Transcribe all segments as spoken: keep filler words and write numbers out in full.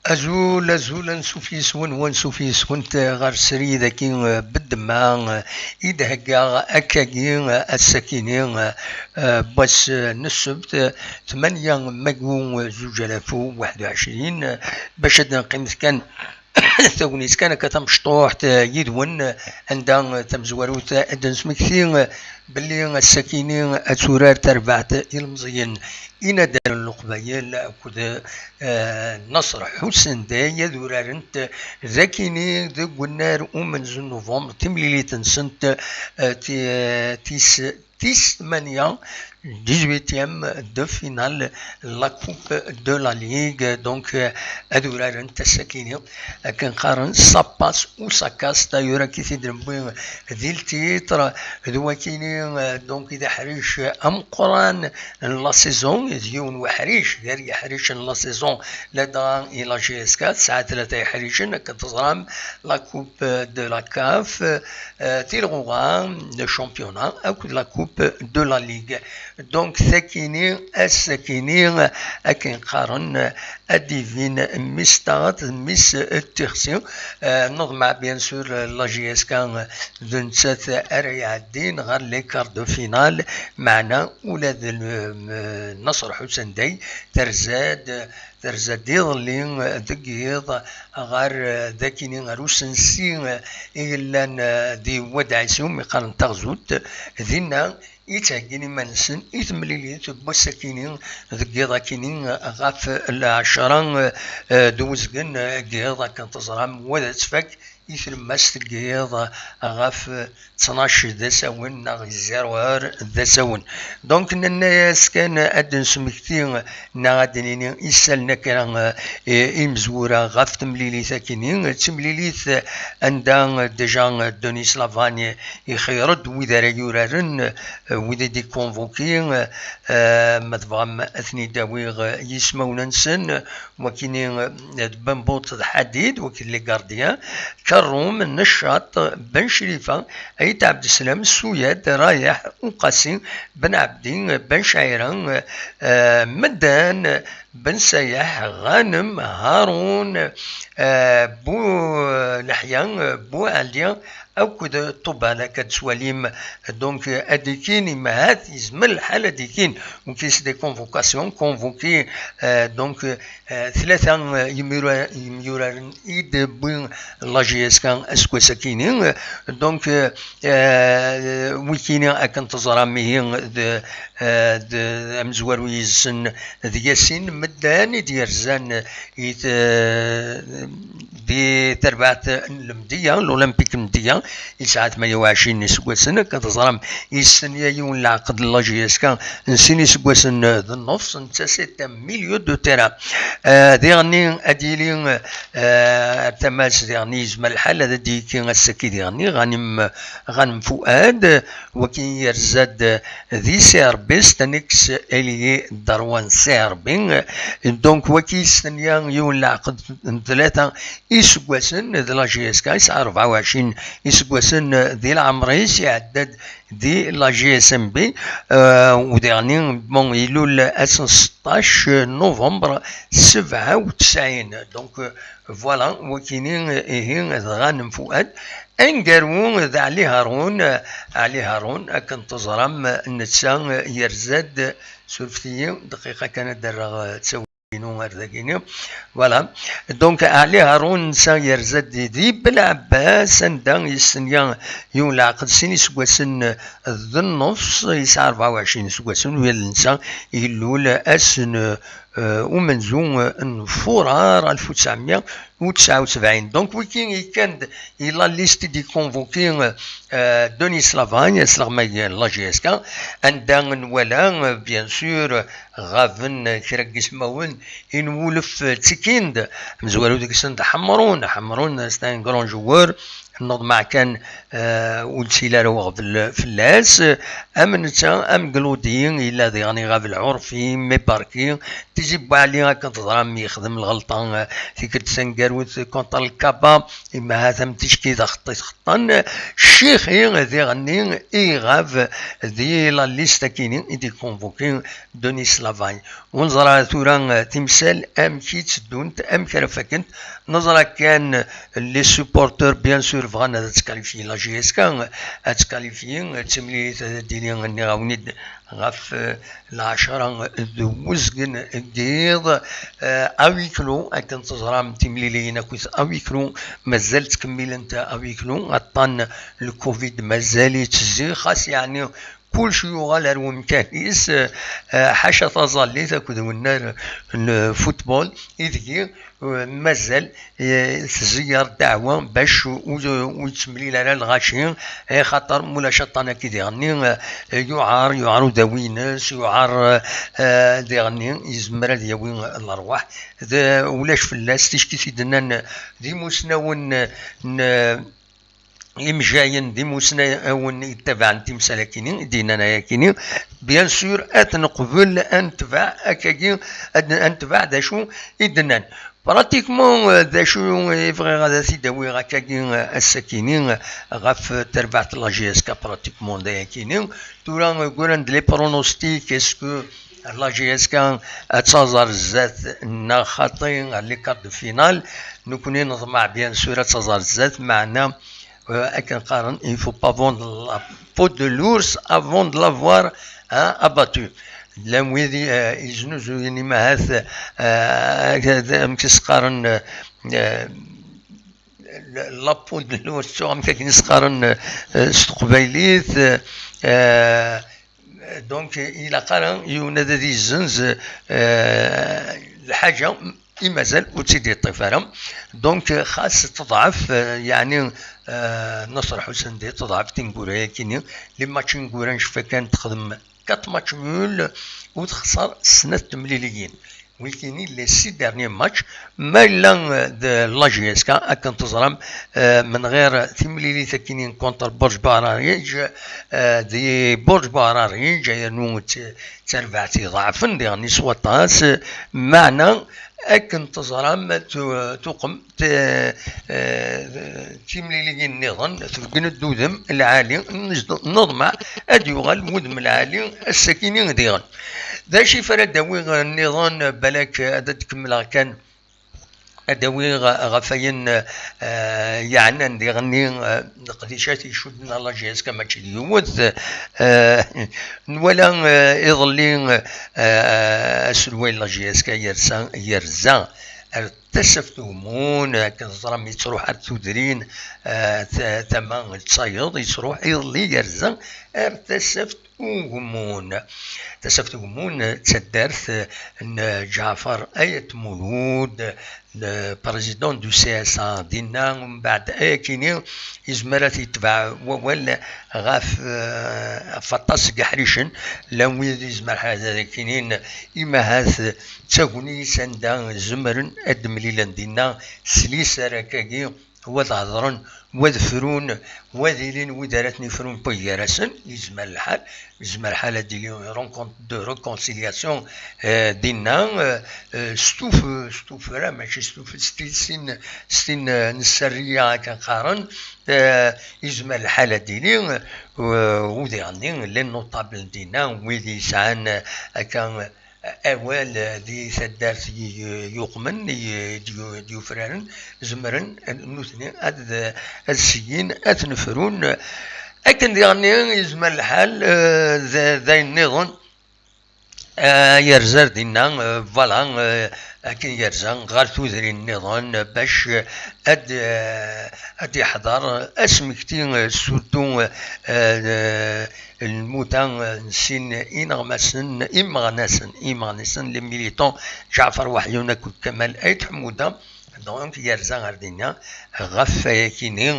Azul, azul, ansuf yes-wen, wansuf yes-went ɣer srid-agi, eh, beddemma, eh, i d-heggaɣ akkagi, eh, ass-akini, eh, eh, n wass, eh, n ssebt, eh, tmanya mayu, eh, zuǧ alaf u waḥed u ɛecrin, eh, bac ad neqqimet kan tagnit kan akka tamecṭuḥt, eh, yid-wen, eh, anda, eh, tamezwarut, eh, ad d-nesmekti, eh, belli ass-akini ad turar tarbaɛt ilemẓiyen inadalen n Leqbayel akked, eh, Naṣer Ḥusen Day ad urarent dakini deg unnar umenzu n Nuvember timlilit-nsent, eh, ti-, tis, tis tmanya, dix-huitième de finale, la Coupe de la Ligue. Donc, eh, ad urarent ass-akini, akken qqaren, ça passe ou ça casse. D'ailleurs, akka i t-id-newwi di le titre, d wakini, eh, donc, i d aḥric ameqqran n la saison, d yiwen n uḥric gar yiḥricen n la saison, ladɣa i la J S K, tesɛa tlata iḥricen, akken teẓram, la Coupe de la CAF, eh, tilɣuɣa, le championnat, akked la Coupe de la Ligue. Donc, takini, ass-akini, akken qqaren, ad d-ibin mmi-s n taɣaṭ d mmi-s n tixsi. Eh, neḍmeɛ, bien sûr, la J S K d nettat ara iɛeddin ɣer les quarts de finale, meɛna ula d l-, m-, Naṣer Ḥusen Day terza-d, terza-d iḍelli deg yiḍ ɣer, eh, dakini, ɣer usensi, eh, i yellan, eh, di Wad Ɛisi, umi qqaren Taɣzut. Dinna i ttheggin iman-nsen i temlilit n wass-akini deg yiḍ akini ɣef lɛecṛa, eh, d uzgen, eh, n yiḍ, akken teẓram, wa ad tfak i tlemmast n yiḍ ɣef ttnac d asawen neɣ zéro heure d asawen. Donc, nenna-yas kan ad d-nesmekti neɣ ad d-nini isallen akra, eh, imezwura ɣef temlilit akini. D timlilit anda, eh, déjà, eh, Denis Lavagne ixeyyer-d wid ara yuraren, eh, wid i d-ikonvuki, eh, ma tebɣam ad ten-id-awiɣ, eh, yismawen-nsen, wakini, eh, d Bembuṭ d Ḥadid, waki d les gardiens, Kerrum, Neccaṭ, Ben Crifa, Ayt Ɛebdeslam, Suyad, Rayeḥ, Uqasi, Ben Ɛebdi, Ben Cɛira, eh, Meddan, Ben Sayeḥ, Ɣanem, Harun, eh, Bu Leḥya, Bu Ɛli, akked Ṭubal, akka d-twalim. Donc, ad d-ikin, imahat, yezmer lḥal ad d-ikin, donc, c'est des convocations, convoqué, eh, donc, eh, tlata, eh, yimyura-, yimyuraren i d-tewwi la J S K aseggas akini. Donc, eh, eh, wikini, akken teẓram, ihi d, eh, d amezwaru yid-sen d Yasin, Meddan i d-yerzan i t-, di terbaɛt n Lemdiya, l'Olympique Lemdiya, yesɛa tmanya u ɛecrin n yiseggasen. Akken teẓram, yestenya yiwen leɛqed n la J S K n sin iseggasen d nnefs, netta c'est un milieu de terrain. Eh, diɣenni ad yili, eh, ar tama-s diɣenni yezmer lḥal ad d-yekki ass-agi diɣenni Ɣanim, Ɣanem Fuad, waki yerza-d di C R B, c'est un ex-ailier droit n C R B. Donc, waki yestenya yiwen leɛqed n tlata iseggasen d la J S K, yesɛa rebɛa u ɛecrin iseggasen di leɛmer-is, iɛedda-d di la J S M B, eh, u diɣenni, bon, ilul ass n seṭṭac novembre sebɛa u tesɛin. Donc, eh, voilà, wakini, ihi, d Ɣanem Fuad. Aneggaru d Ɛli Harun. Ɛli Harun, akken teẓram, netta yerza-d, surfet-iyi, dqiqa kan ad d-rreɣ, eh, ttawil-inu ar dagini. Voilà. Donc, Ɛli Harun, netta yerza-d di, di Belɛebbas, anda yestenya yiwen leɛqed sin iseggasen d nnefs, yesɛa rebɛa u ɛecrin iseggasen, u yal netta ilul ass n, eh, umenzu, eh, n Furar alef u tesɛemya u tesɛa u sebɛin. Donc, wiki yekkan-d i la liste des convoqués, eh, Denis Lavagne, asleɣmay n la J S K, anda nwala, eh, bien sûr, ɣaben kra n yismawen i nwulef ttikin-d, amezwaru deg-sen d Ḥemrun. Ḥemrun, c'est un grand joueur, Neḍmeɛ kan, eh, ur d-tili ara uɣbel fell-as. Am netta, am Glodi, yella diɣen iɣab lɛurfi, Mebarki, Tizi Bouali, akken teẓram, yexdem lɣelṭa, eh, tikkelt taneggarut contre le Kaba, imahat am ticki d axeṭṭi txeṭṭen. Ccixi diɣenni iɣab di la liste akini i d-ikonvoki Denis Lavagne. Ur neẓra tura, eh, timsal amek i tteddunt, amek ara fakent. Neẓra kan, eh, les supporters, bien sûr, bɣan ad tkalifyi la J S K, ad tkalifyi, eh, d timlilit ad d-tili, nniɣ-awen-id, ɣef, eh, lɛecṛa d wezgen n yiḍ, eh, à huis clos, akken teẓram timliliyin akkit à huis clos, mazal ttkemmilent à huis clos, aṭṭan le covid mazal yettezzi, xas yeɛni kullec yuɣal ar wemkan-is, eh, ḥaca taẓallit akked wennar n football, ideg, eh, mazal, eh, tzeyyer ddeɛwa bac ur, ur yettemlil ara lɣaci, eh, xaṭer mulac aṭṭan akka diɣenni, eh, yuɛer, yuɛer udawi-ines, yuɛer, eh, diɣenni yezmer ad yawi lerwaḥ. D, ulac fell-as, ticki t-id-nnan d imusnawen n, imejjayen d imusnawen yettabaɛen timsal-akini, i d-yennan ayakini, bien sûr, ad neqbel ad netbeɛ akkagi, ad, ad netbeɛ d acu i d-nnan. Pratiquement, eh, d acu i bɣiɣ ad t-id-awiɣ akkagi, eh, ass-akini, eh, ɣef terbaɛt n la J S K, pratiquement d ayakini. Tura, eh, gguran-d les pronostics, est-ce que la J S K ad taẓ ar zdat neɣ xaṭi, ar les quarts de finale? Nekkni neḍmeɛ, bien sûr, ad taẓ ar zdat, meɛna, euh, akken qqaren, il faut pas vendre la peau de l'ours avant de l'avoir, hein, abattu. Llan wid i, euh, yeznuzuyen imahat, euh, amek i s-qqaren, euh, la peau de l'ours, amek akken i s-qqaren, euh, s teqbaylit, euh, donc, ilaq ara yiwen ad, ad yezzenz, eh, lḥaǧa i mazal ur tt-id-yeṭṭif ara. Donc, xas teḍɛef, eh, yeɛni, eh, Nasser Ḥusen di teḍɛef tineggura-yakini, les matchs ineggura ncfa kan texdem quatre matchs nuls u texṣer snat temliliyin. Wikini, les six derniers matchs, ma yella, euh, d la J S K, akken teẓram, euh, menɣir timlilit akkin contre Borj Bararij, euh, di Borj Bararij, yernu d, d tarbaɛt iḍeɛfen diɣen s waṭas, meɛna akken teẓram tu-, tuqem t-, eh, timliliyin nniḍen, tbeggen-d udem lɛali, neḍmeɛ ad yuɣal wudem lɛali ass-akini diɣen. D acu i ara d-awiɣ nniḍen, balak ad d-kemmleɣ kan, ad d-awiɣ ɣef wayen, eh, yeɛnan diɣenni, eh, leqdicat icudden ɣer la J S K mačči d yiwet. Eh, nwala, eh, iḍelli, eh, aselway n la J S K yersa, yerza ar Tasaft Ugemmun, akken teẓram, yettruḥ ar Tudrin, eh, ta-, tama d tayeḍ, yettruḥ iḍelli yerza ar Tasaft Ugemmun. Tasaft Ugemmun d taddart, eh, n Ǧaɛfar Ayt Mulud, le président du C S A dinna, mbeɛd ayakini yezmer ad t-yetbeɛ wawal ɣef, eh, ɣef aṭas n yeḥricen, llan wid yezmer ad akinin imahat d tagnit anda zemren ad d-mlilen dinna s liser akkagi, wa ad hedren, wa ad frun, wa ad ilin wid ara ten-ifrun gar-asen, yezmer lḥal, yezmer lḥal ad d-tili rencontre de réconciliation, eh, dinna, eh, eh, s tuf-, s tuffra, mačči s tuf-, s ti-, s tin, s tin, eh, n sserriya akken qqaren, eh, yezmer lḥal ad d-tili, eh, u diɣenni, les notables dinna, wid yesɛan, eh, akka, awal, eh, di taddart y-, yuqmen, y-, d-yu-, d-yufraren, zemren nutni ad, ad syin ad ten-frun. Akken diɣenni yezmer lḥal, eh, d, d ayen nniḍen, eh, yerza ar dinna, eh, voilà, eh, akken yerza ɣer tudrin nniḍen, eh, bac, eh, ad, eh, ad yeḥḍer asmekti, eh, surtout, eh, eh, lmuta, eh, n sin ineɣmasen, imeɣnasen, imeɣnasen, les militants, Ǧaɛfar Weḥyun akked Kamal Ayt Ḥemmuda, Donc yerza ar dinna ɣef wayakini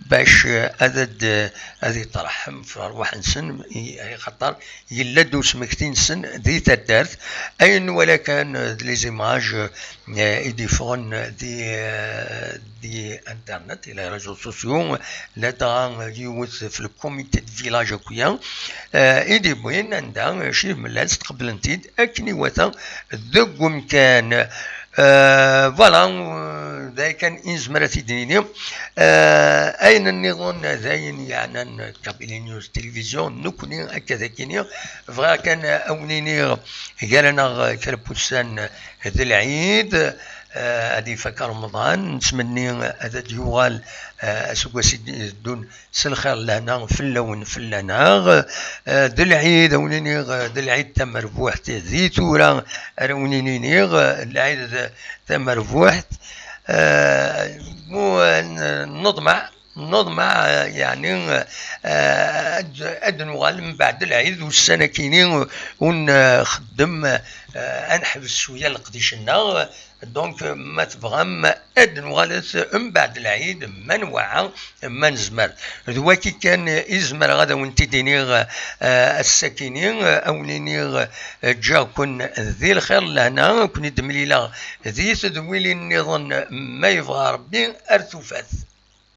bac ad ad yeṭreḥ ɣef ṛṛwaḥ-nsen, i- axaṭer yella-d usmekti-nsen di taddart. Ayen nwala kan d les images, eh, i d-yeffɣen di, eh, di internet, les réseaux sociaux, ladɣa yiwet f le comité de village akk-ya, eh, i d-yewwin anda, eh, Cib Mellal tqeblen-t-id akken iwata deg umkan. Eh, voilà, eh, d aya kan i nezmer ad t-id-nini. Eh, ayen nniḍen d ayen yeɛnan Kabylie News Télévision, nekkni akka d akini, bɣiɣ kan ad wen-iniɣ gar-aneɣ kra n wussan d lɛid, eh, ad ifak Remḍan, nettmenni ad d-yuɣal, eh, aseggas i d-iteddun s lxir lehna fell-awen, fell-aneɣ. Eh, d lɛid, ad wen-iniɣ, eh, d lɛid tamerbuḥt di tura, ara wen-iniɣ, eh, lɛid d tamerbuḥt. Eh, mu-, n-, neḍmeɛ, neḍmeɛ, eh, yeɛni, eh, ad, ad nuɣal mbeɛd lɛid ussan akini ur nxeddem, eh, ad neḥbes cwiya leqdic-nneɣ. Donc, ma tebɣam, ad nuɣalet mbeɛd lɛid, ma nweɛa, ma nezmer. D waki kan i zemreɣ ad awen-t-id-iniɣ, eh, ass-akini, eh, ad wen-iniɣ, eh, ǧǧiɣ-ken di lxir lehna, ad ken-id-mlileɣ di tedwilin nniḍen, ma yebɣa Ṛebbi, ar tufat.